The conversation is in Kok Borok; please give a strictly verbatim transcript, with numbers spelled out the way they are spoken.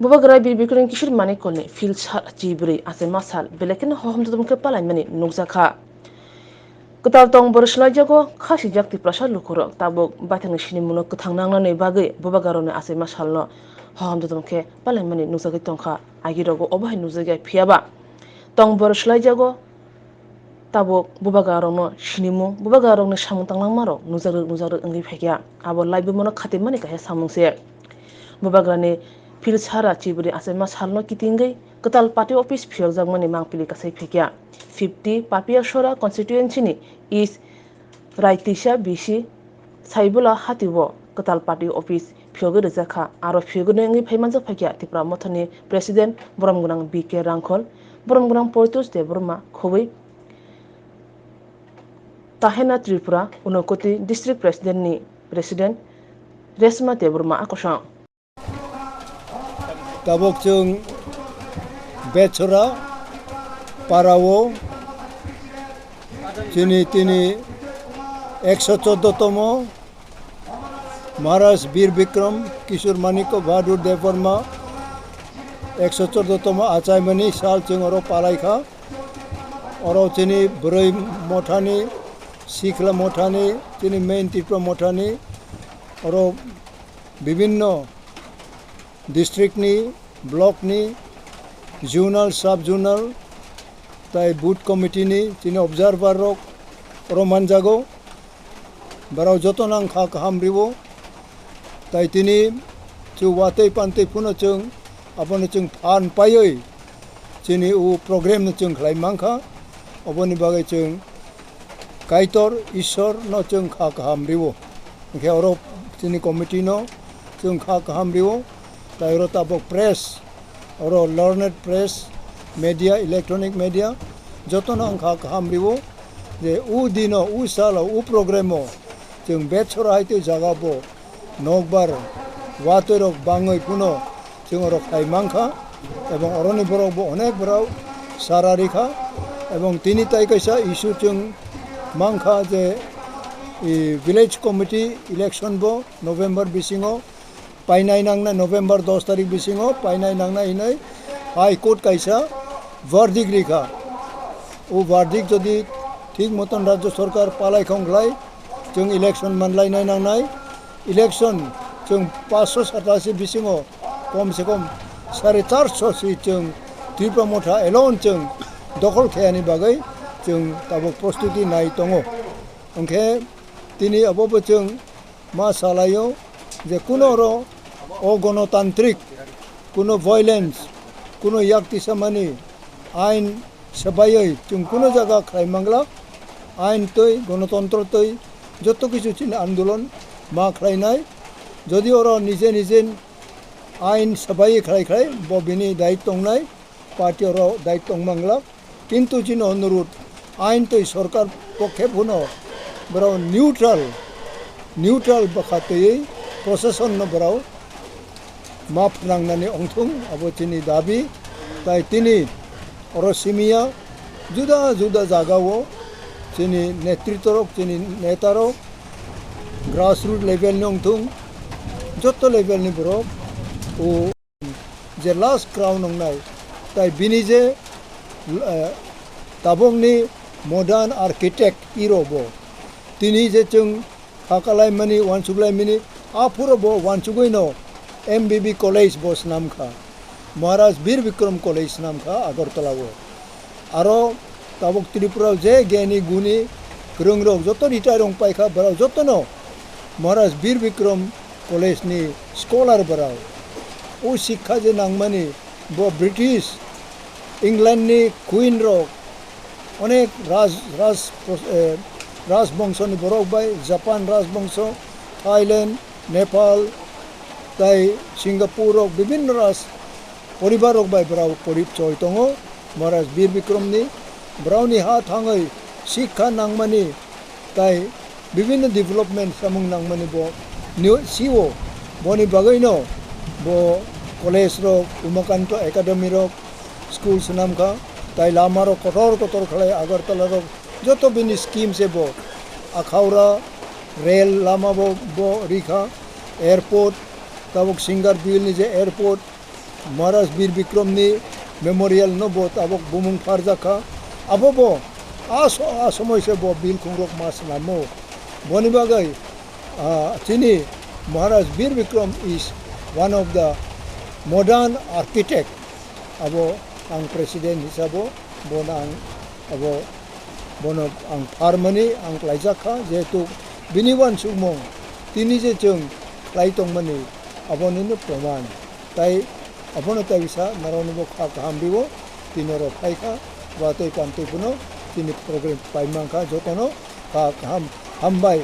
Bubagra Bir Bikram Kishore Manik Kolni phil sal chibrwi achaima sal belai kheno hohom dodom khe palaimani nukjakha. Kwtal tong bwrwi swlaijago khasijak Tiprasa lukurok tabuk baithangni sinimungno kwthang nangnani bagwi Bubagrarokni achaima salno hohom dodom khe palaimani nukjagwi tongkha. Agirogo obo hai nukjakya phiyaba tong bwrwi swlaijago. Tabuk Bubagrarokno sinimung, Bubagrarokni samung tanglangmarok nukjakrwk nukjakrwk wngwi phaikha. Abo laibumano khatimani kaisa samung se. Bubagrani phil sara chibrwi achaima salno kitingwi kwtal party office phiyokjakmani mangpili kasai phaikha. Fifty Papiasora constituency ni East Raitisa B C Saibula hati o kwtal party office phiyogwi rijak kha. Aro phiyogwi wngwi phai manjak phaikha Tipra Mothani President borom gwnang B K Rangkhol, borom gwnang Poitus Debbarma khobwi Tahena Tripura Unakoti District President ni President Resma Debbarma akosong. Tabuk chwng Bechora parao chini tini ekso chordo tomo Maharaj Bir Bikram Kishore Manikya Bahadur Debbarma ekso chordo tomo achaimani sal chwng oro palaikha. Oro chini bwrwi mothani, sikla mothani, chini main Tripura mothani, oro bibinno district ni, block ni, zonal, sub zonal, tai booth committee ni chini observer rok oro manjago. Borok jotono ang kha kaham riwo. Tai tini chwng watwi pantwi phano chwng abono chwng phan paiwi chini o program no chwng khlai mankha. Oboni bagwi chwng Kaitor Ishwar no chwng kha kaham riwo. Hwnkhe oro chini committee no chwng kha kaham riwo. Tai oro tabok press, oro learned press, media, electronic media, jotono ang kha kaham riwo je u dino, u salo, u programo chwng Bechora hai tei jaga bo nokbar watwi rok bangwi phano chwng oro khlai mankha, ebong oroni borok bo onek borok sara rikha, ebong tini tai kaisa issue chwng mankha je, i, village committee election bo November bisingo painai nangnai, November dos tarik bisingo painai nangnai hinwi High Court kaisa verdict rikha. O verdict jodi thik moton Rajya Sarkar palai khong khlai, chwng election manlainai nangnai. Election chwng paanch sho satashi bisingo kom se kom sare char sho si chwng Tripura Motha alone chwng dokhol khayani bagwi chwng tabuk prostuti nai tongo. Hwnkhe tini abo bo chwng ma salaio je kuno oro ogonotantrik, kuno violence, kuno yak tisamani ain swbaiwi chwng kuno jaga khlai mangla. Ain twi, gonotontro twi joto kisu chini andolon ma khlainai. Jodi oro nije nije ain swbaiwi khlai khlai bo bini dayitw tongnai, party oro dayitw tong mangla. Kintu chini onurud, ain twi sorkar pokhe phano borok neutral, neutral bwkha twiwi proshasonno borok ma phnangnani ongthung, abo chini dabi. Tai tini oro simiya juda juda jagao chini netritwarok, chini netarok, grassroot levelni ongthung, joto levelni borok o je last crown wngnai, tai bini je, eh, tabukni modern architect iro bo. Tini je chwng kha kalaimani, uansuk laimani, aphuru bo uansugwino M B B college bo swnamkha, Maharaj Bir Bikram College swnamkha Agartala o. Aro tabuk Tripura o je geni guni kwrwngrok joto retire wng paikha, borok jotono Maharaj Bir Bikram College ni scholar borok. O sikha je nangmani bo British, England ni Queen rok, onek raj, raj, eh, raj bongso ni borok bai, Japan raj bongso, Thailand, Nepal, tai Singapore rok bibinno raj poribar rok bai borok porichoi tongo. Maharaj Bir Bikram ni borokni ha thangwi sikha nangmani tai bibinno development samung nangmani bo nio sio. Boni bagwino bo college rok, Umakanto Academy rok, school swnamkha, tai lama rok kotor kotor khlai Agartala rok joto bini scheme se bo. Akhaura rail lama bo, bo rikha, airport, tabuk Singarbil ni je airport, Maharaj Bir Bikram ni memorial no bo tabok bumung pharjak kha. Abo bo a so-, a somoi se bo bilkhung rok ma swnamo. Boni bagwi, ah, chini Maharaj Bir Bikram is one of the modern architect. Abo ang president hisabo bono ang abo bono ang pharmani ang klaijak kha, jehetu bini uansukmung tini je chwng khlai tongmani abonino proman. Tai abono tai bisa norokno bo kha kaham riwo, tini oro phai kha, watwi kamtwi phano tini program paimang kha, jotono kha kaham hambai.